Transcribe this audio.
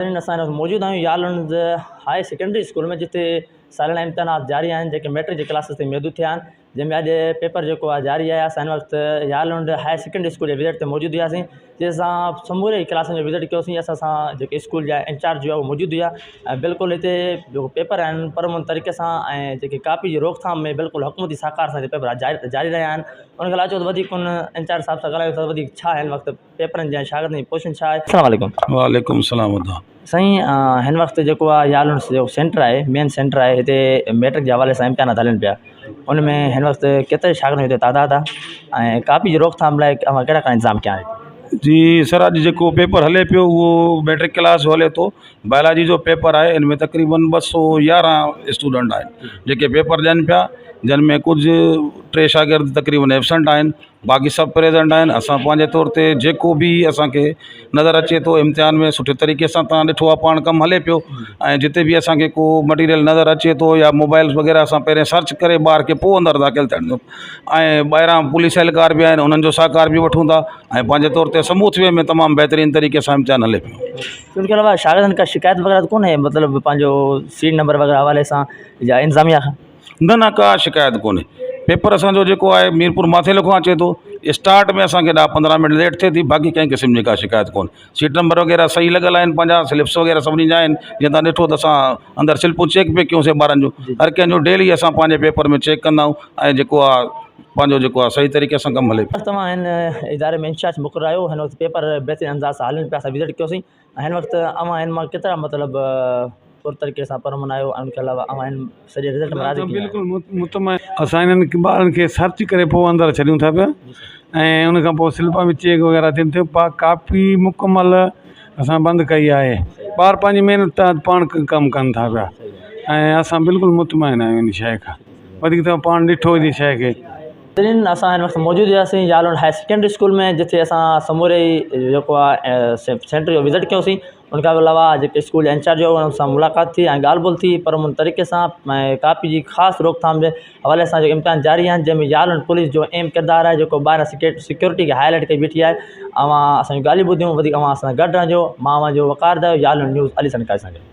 ناظرين اسان هن وقت موجود آهيون يارلنڊ هاء سيڪنڊري اسڪول ۾ جتي ساليانا امتحانات جاري آهن جيڪي ميٽرڪ جي ڪلاسز تائين محدود ٿيا آهن جنهن ۾ اڄ پيپر جيڪو آهي جاري آهي اسان هن وقت يارلنڊ هاء سيڪنڊري اسڪول جي وزٽ تي موجود هياسين جنهن سان سموري ڪلاسن جو وزٽ ڪيوسين اسان سان جيڪي اسڪول جا انچارج هئا اهي موجود هيا ۽ بلڪل هتي جيڪو پيپر آهن پر امن طريقي سان ۽ جيڪي ڪاپي جي روڪ ٿام ۾ بلڪل حڪومتي سهڪار سان پيپر جاري رهيا آهن ان کان علاوه چئو ته وڌيڪ ان انچارج صاحب سان ڳالهايو ته وڌيڪ ڇا هن وقت پيپرن جا شاگردن جي پوزيشن ڇا آهي. السلام عليڪم. وعليڪم السلام ادا. سائين هن وقت جيڪو آهي يارلنڊس جو سينٽر آهي مين سينٽر آهي هتي ميٽرڪ جي حوالي سان امتحانات هلن پيا ان ۾ هن وقت ڪيتري شاگردن جو هتي تعداد آهي ۽ ڪاپي جي روڪ ٿام لاء اوهان ڪهڙا ڪهڙا انتظام ڪيا آهن. جي سر اڄ جيڪو پيپر هلي پيو اهو ميٽرڪ ڪلاس جو هلي ٿو بايولاجي جو پيپر آهي ان ۾ تقريبن 211 اسٽوڊنٽ آهن جيڪي پيپر ڏين پيا جن ۾ ڪجهه ٽي شاگرد تقريبن ايبسنٽ آهن باقي سڀ پريزنٽ آهن اسان پنهنجي طور تي جيڪو به اسان کي نظر اچي ٿو امتحان ۾ سٺي طريقي سان توهان ڏٺو آهي پاڻ ڪم هلي پيو ۽ جتي به اسان کي ڪو مٽيريل نظر اچي ٿو يا موبائلس وغيره اسان پهرين سرچ ڪري ٻار کي پوءِ اندر داخل ٿيڻ ڏيون ۽ ٻاهران پوليس اهلڪار به آهن انهن جو سهڪار به وٺون ٿا ۽ پنهنجي طور تي سموٿ وي ۾ تمام بهترين طريقي سان امتحان هلي پيو. ان کان علاوه شاگردن ڪا شڪايت وغيره ته ڪونهي مطلب پنهنجو سيٽ نمبر وغيره حوالي سان يا انتظاميا کان. نه نه ڪا شڪايت ڪونهي پيپر اسان جو جيڪو آهي ميرپور ماٿيلو کان اچي ٿو اسٽارٽ ۾ اسان کي ڏهه 15 منٽ ليٽ ٿئي ٿي باقي ڪنهن قسم جي ڪا شڪايت ڪونهي سيٽ نمبر وغيره صحيح لڳل آهن پنهنجا سلپس وغيره سڀني جا آهن جيئن توهان ڏٺو ته اسان اندر سلپون چيڪ پئي ڪيونسين ٻارن جون هر ڪنهن جو ڊيلي اسان پنهنجي پيپر ۾ چيڪ ڪندا آهيون ۽ جيڪو آهي پنهنجو جيڪو آهي صحيح طريقي سان ڪم هلي پيو. توهان هن اداري ۾ انچارج مقرر آهيو هن وقت پيپر بهترين انداز سان هلن پيا اسان وزٽ ڪيوسين هن وقت اوهان هن مان ڪيترا مطلب پر طريقي سان پرامن آهيو ۽ ان کان علاوه اوهان هن سڄي رزلٽ مان راضي ڪيئن آهيو؟ بلڪل مطمئن اسان انهن ٻارن کي سرچ ڪري پوء اندر ڇڏيون ٿا پيا ۽ ان کان پوء سلپا به چيڪ وغيره ٿين ٿيون پا ڪاپي مڪمل اسان بند ڪئي آهي ٻار پنهنجي محنت تحت پاڻ ڪم ڪن ٿا پيا ۽ اسان بلڪل مطمئن آهيون ان شيء کان وڌيڪ ته پاڻ ڏٺو ان شيء کي. ناظرين اسان هن وقت موجود هياسين يالونڊ هائر سيڪنڊري اسڪول ۾ جتي اسان سموري جيڪو آهي سينٽر جو وزٽ ڪيوسين ان کان علاوه جيڪي اسڪول جا انچارج هئا انهن سان ملاقات ٿي ۽ ڳالهه ٻولهه ٿي پر ان طريقي سان ۽ ڪاپي جي خاص روڪٿام جي حوالي سان جيڪي امتحان جاري آهن جنهن ۾ يالونڊ پوليس جو اهم ڪردار آهي جيڪو ٻاهران سيڪيورٽي کي هاء لائيٽ ڪئي بيٺي آهي اوهان اسان جون ڳالهيون ٻڌيون وڌيڪ اوهان اسان سان گڏ رهجو مان اوهان جو وقار دايو يالونڊ نيوز علي سنڪاري سان گڏ.